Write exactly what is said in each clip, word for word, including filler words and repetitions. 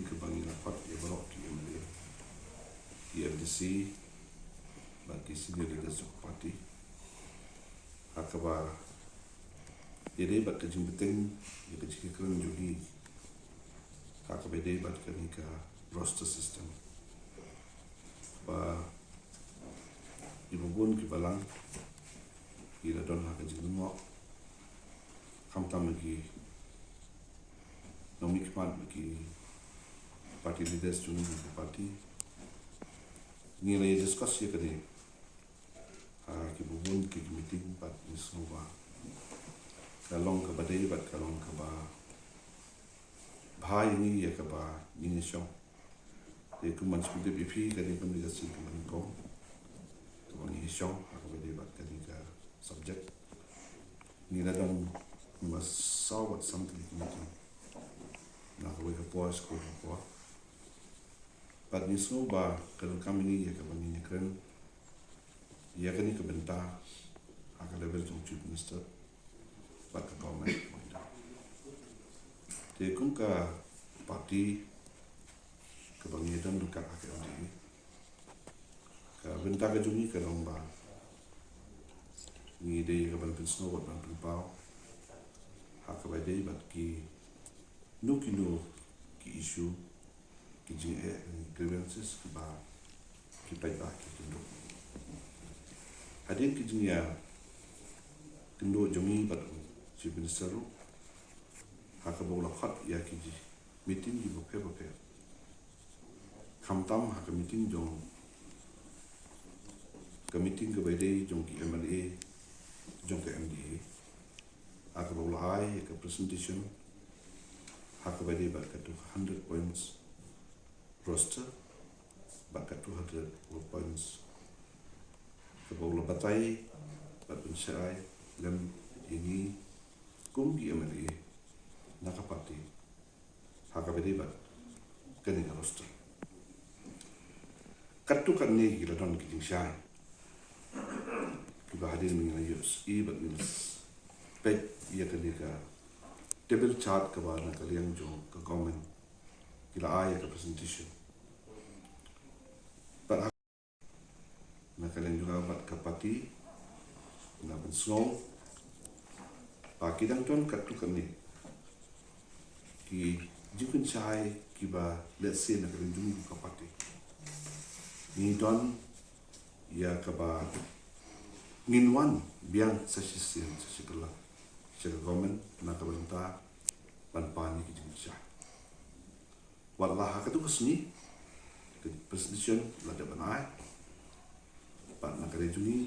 Kaba ngi la khot ïa baroh ki M L A, ki M D C bad ki senior leaders jong ka party, ha kaba ïadei bad ka jingbteng ïa ka jingkren jong ngi, ha kaba ïadei bad kane ka roster system, ba ki bun ki balang ki la don ha ka jinglyngngoh, khamtam ki nongmihkhmat bad ki party leaders jong ngi ka party. Ngi la ïa discuss ïa kane ha ki bun ki meeting bad ngi sngew ba ka long kaba dei bad ka long kaba bha ïa ngi ïa kaba ngi ïa shong. Te kumba sngewthuh ïa phi, kane ka dei ka sien kaba nyngkong kaba ngi ïa shong ha kaba ïadei bad kane ka subject. Ngi la don mynta saw bad san tylli ki meeting na kawei ka por sha kawei ka por. Bad ngi sngew ba ka donkam ïa ngi ïa kaba ngin ïa kren ïa kane ka bynta ha ka level jong Chief Minister bad ka government. Te kum ka party kaba ngi don ryngkat ha ka M D A, ka bynta ka jong ngi ka long ba ngi dei ka ban pynsngew bad ban pynpaw ha kaba ïadei bad kino kino ki issue, ki jingeh, grievances kiba ki paidbah ki kynduh. Hadien ki jingïakynduh jong ngi bad u Chief Minister ruh, ha kaba u la khot ïa ki meeting kiba pher bapher, khamtam ha ka meeting jong ka meeting kaba ïadei jong ki M L A jong ka M D A, ha kaba u la ai ïa ka presentation ha kaba ïadei bad ka two hundred points roster bad ka two hundred points kaba u la batai bad pynshai lem ïa ngi kum ki M L A na ka party ha kaba ïadei bad kane ka roster. Katto katne ki la don ki jingshai kiba hadien ngi la ïohi bad ngi la peit ïa kane ka table chart kaba na ka liang jong ka government ki la ai ïa ka presentation. Bad na ka liang jong nga bad ka party nga pynsngew ba ki dang don katto katne ki jingpynshai kiba lehse na ka liang jong ka party ngi don ïa kaba ngin wan biang sa shisien sa shikylla sha ka government na ka bynta ban pan ïa ki jingpynshai. Wat la ha katu ka sngi ka presentation la dep ban ai, bad na ka liang jong ngi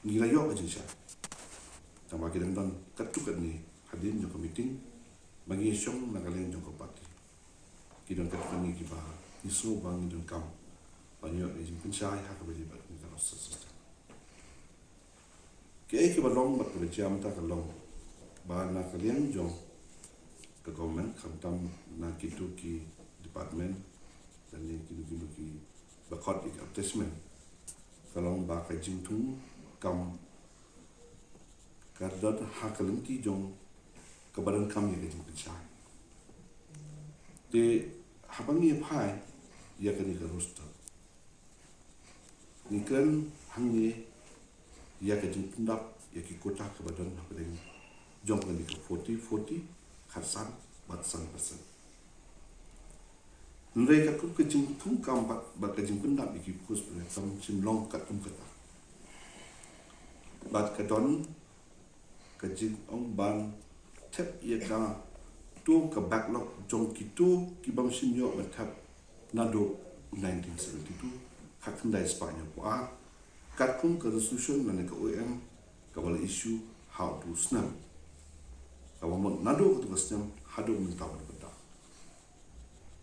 ngi la ïoh ka jingshai. Tangba ki dang don katto katne hadien jong ka meeting ba ngi shong na ka liang jong ka party. Ki don katto katne kiba ngi sngew ba ngi donkam ban ïoh ka jingpynshai ha kaba ïadei bad kane ka roster system. Kaei kaba long bad kaba jia mynta ka long ba na ka liang jong ka government, khamtam na kito ki department lane kino kino kiba khot ïa ka attachment, ka long ba ka jingthung kam ka don ha ka lynti jong kaba donkam ïa ka jingpynshai. Te haba ngi ïa phai ïa kane ka roster, ngi kren hangne ïa ka jingpyndap ïa ki quota kaba don hapdeng jong kane ka forty forty, khatsan bad san percent. Hynrei katkum ka jingthung kam bad, bad ka jingpyndap ïa ki post ba kam shym long katkum kata. Bad ka don ka jingong ban thep ïa kato ka backlog jong kito ki bym shym ïoh ban thep naduh nineteen seventy-two, khatkhyndai spah hynñiewphew ar, katkum ka resolution lane ka O M kaba la issue ha uto u snem, kaba mut naduh kato ka snem haduh mynta ba dei ba dap.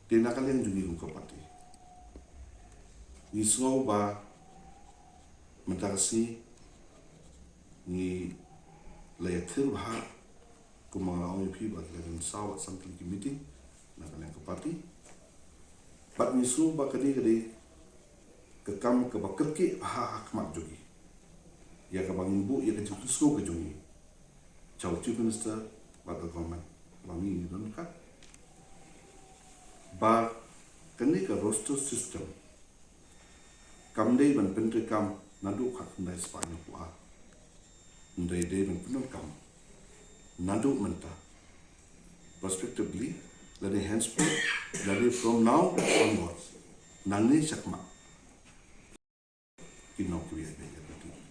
Te na ka liang jong ngi kum ka party, ngi sngew ba mynta ka sngi ngi la ïathir bha, kumba nga la ong ïa phi ba la don saw bad san tylli ki meeting na ka liang ka party. Bad ngi sngew ba kane ka dei ka kam kaba kyrkieh bha ha khmat jong ngi, ïa kaba ngin buh ïa ka jingpynsngew ka jong ngi sha u Chief Minister bad ka government ba ngi ngi don ryngkat. Ba kane ka roster system kam dei ban pyntreikam naduh khatkhyndai spah hynñiewphew ar. Hynrei dei ban pyndonkam naduh mynta, prospectively, lane henceforth, lane from now onwards, nangne shakhmat. Ki nongkynriew bad ki nongkynriew.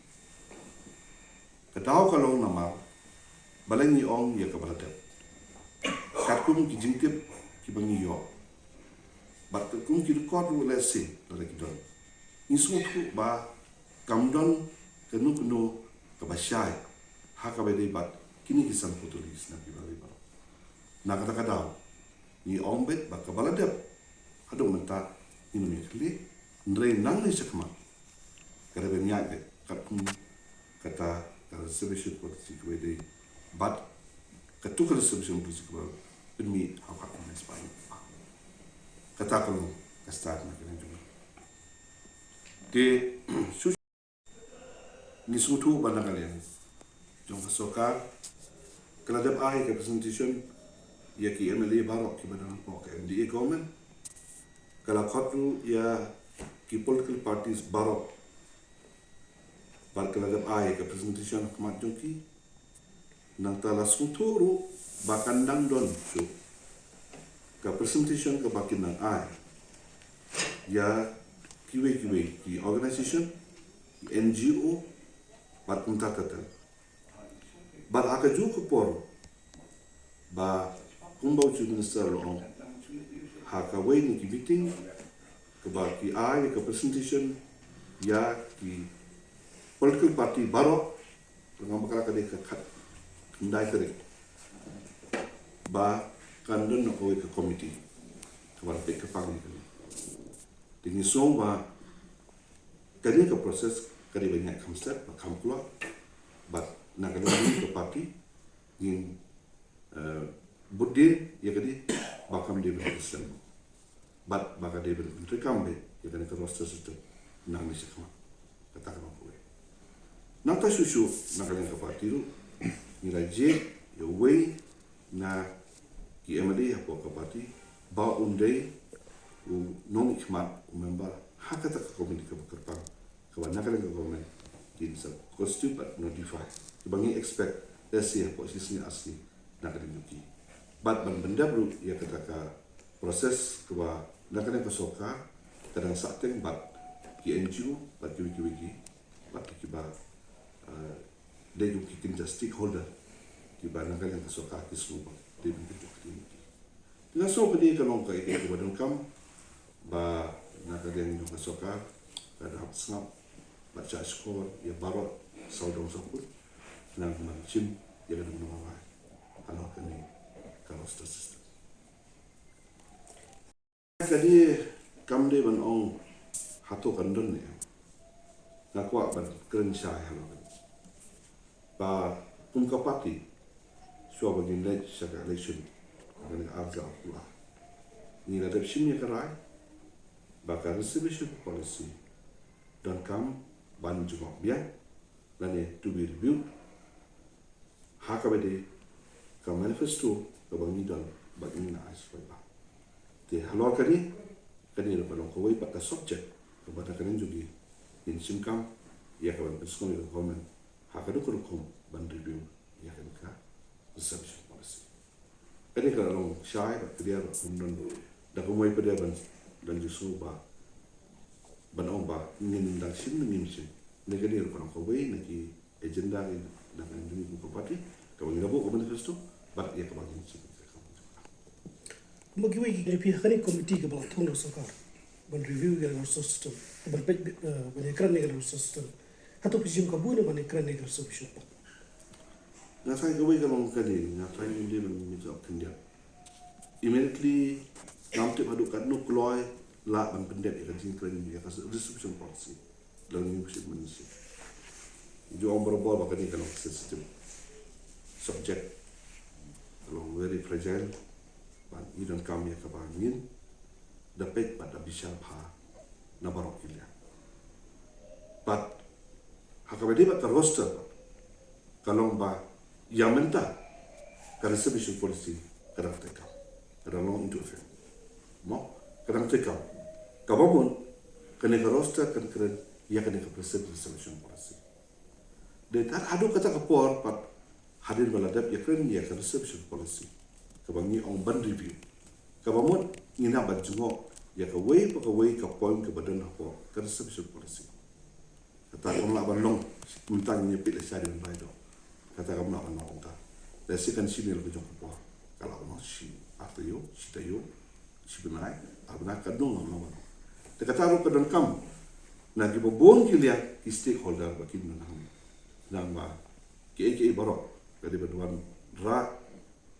Ka daw ka long namar ba la ngi ong ïa kaba la dep. Katkum ki jingtip kiba ngi ïoh bad katkum ki record ruh lehse lada ki don, ngi sngewthuh ba kam don kano kano kaba shai ha kaba ïadei bad kine ki san phew tylli ki snem kiba la dep. Na kata ka daw ngi ong beit ba kaba la dep haduh mynta ngin ym ïa khlieh, hynrei nangne shakhmat ka dei ban ïaid beit katkum kata ka reservation policy kaba ïadei bad katu ka reservation policy kaba pynmih ha ka kongres ba. Kata ka long ka start na ka liang jong ngi. Te shu ngi sngewthuh ba na ka liang jong ka sorkar ka la dep ai ka presentation ïa ki M L A baroh kiba dang hapoh ka M D A government. Ka la khot ruh ïa ki political parties baroh bad ka la dep ai ka presentation ha khmat jong ki. Nangta la sngewthuh ruh ba kan dang don shuh ka presentation kaba kin nang ai ïa kiwei kiwei ki organisation, ki N G O bad kumta ter ter. Bad ha kajuh ka por ba kumba u Chief Minister u la ong, ha kawei na ki meeting kaba ki ai ka presentation ïa ki political party baroh, nga ngam bakla ka dei ka khatkhyndai tarik, ba kan don na kawei ka committee kaba peit ka pang ïa kane. Te ngi sngew ba kane ka process ka dei ban ïaid kham step bad kham kloi, bad na ka liang ka party ngin, eh, bud dien ïa kane ba kam dei ban slem bad ba ka dei ban pyntreikam beit ïa kane ka roster system nangne shakhmat. Kata ka long kawei. Nangta shuh shuh na ka liang ka party ruh ngi la jied ïa uwei na ki M L A hapoh ka party ba un dei u nongmihkhmat, u member ha kata ka committee kaba kyrpang kaba na ka liang ka government kin sa constitute bad notify, kiba ngi expect lehse hapoh shi sngi ar sngi na ka liang jong ki. Bad ban pyndep ruh ïa kata ka process kaba na ka liang ka sorkar ka dang sah teng bad ki N G O bad kiwei kiwei ki, bad kiba, eh, dei kum ki kynja stakeholder kiba na ka liang ka sorkar ki sngew ba dei ban pynjah ktien ïa ki. Te nga sngew ba kane ka long kaei kaei kaba donkam ba na ka liang jong ka sorkar ka dang hap sngap bad shah shkor ïa baroh sawdong sawkun khnang ban shim ïa ka dei ban rwai halor kane ka roster system. Ka dei, kam dei ban ong hato kan don ne em. Nga kwah ban kren shai halor kane. Ba kum ka party, shuwa ba ngin leit sha ka election ha kane ka ar hajar arphew ar, ngi la dep shim ïa ka rai ba ka reservation policy donkam ban jngoh biang lane to be reviewed ha kaba ïadei ka manifesto kaba ngi don bad ngi la ai survival. Te halor kane, kane ruh ka long kawei pat ka subject kaba na ka liang jong ngi ngin shim kam ïa ka ban pynsngew ïa ka government ha ka dei ka rukom ban review ïa kane ka reservation policy. Kane ka long shai bad clear bad kum don da kumwei pat ban, ban jingsngew ba ban ong ba ngin dang shim ne ngim shim. Ne kane ruh ka long kawei na ki agenda ngi na ka liang jong ngi kum ka party kaba ngi la buh ka manifesto bad ïa kaba ngin shim. Kumba kiwei ki, ki phi ha kane ka committee kaba la thung da ka sorkar ban review ïa ka roster system, ban peit, eh, ban ïakren ïa ka roster system. Hato phi shim kabu ne ban ïakren ïa ka reservation? Nga tharai kawei ka long kane, nga tharai ngim dei ban mih khyndiat. Immediately ngam tip haduh katno kloi lah ban pyndep ïa ka jingkren ïa ka reservation policy. Lane ngi shu mynshwa. Ju ong barabor ba kane ka long sensitive subject, ka long very fragile. Bad ngi donkam ïa kaba ngin da peit bad da bishar bha na baroh ki liang. Bad ha kaba ïadei bad ka roster, ka long ba ïa mynta ka reservation policy ka dang treikam, ka dang long into effect. Mo, Ka dang te kam. Kaba mut, kane ka roster kan kren ïa kane ka President's Reservation Policy. Dei tar haduh kata ka por pat hadien ba la dep ïakren ïa ka Reservation Policy, kaba ngi ong ban review, kaba mut ngi nang ban jngoh ïa kawei pa kawei ka point kaba don hapoh ka Reservation Policy. Kata kam lah ban long mynta ngi peit la sha dien bai do. Kata kam lah ban long mynta. Da shi kan shi ne la ka jong ka por. Ka lah ban long shi ar taïew, shi taïew, shi bnai, ar bnai, ka dang long, long. Te kata ruh ka donkam na kiba bun ki liang ki stakeholder ba kin nang, nang ba kiei kiei baroh ka dei ban wanrah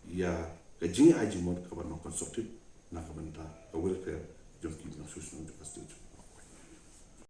ïa ka jingai jingmut kaba long constructive na ka bynta ka welfare jong ki nongshong shnong jong ka state.